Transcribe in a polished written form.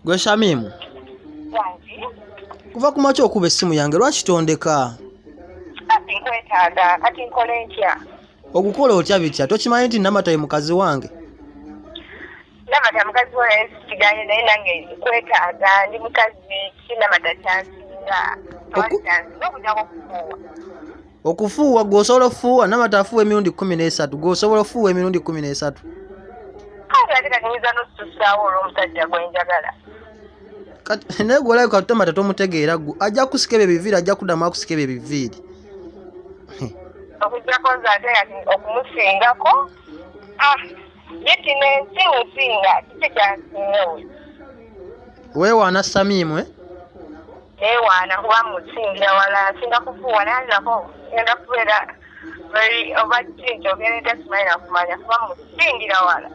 Gwe Shamimu, Wangi. Kuva ku makya okuba essimu yange, lwaki tondeka? Kati nkwetaaga, kati nkole ntya? Okukola otya bitya? Tokimanyi nti Namata ye mukazi wange? Namata mukazi wo, naye sikigaanye, naye nange nkwetaaga, ndi mukazi. Ki Namata kyansinga? Tewali kyansinga okujjako okufuuwa. Okufuuwa? Gwe osobola okufuuwa? Namata afuuwa emirundi 13, gwe osobola okufuuwa emirundi 13? Kati ate kati nyinza n'okutussaawo olw'omusajja gwe njagala. Kati naye gwe olabika Namata tomutegeera. Gwe ajja kusika ebyo ebiviiri, ajja kuddamu akusika ebyo ebiviiri. Okujjako nze ate kati okumusingako, ah, ye kino ensi musinga, kiki kyansinga we? Weewaana, Samiimu, eh? Neewaana kuba musingira wala, nsinga kufuuwa, naye nako ngenda kubeera very oba ki nti ogenda simanyi nakumanya kuba musingira wala.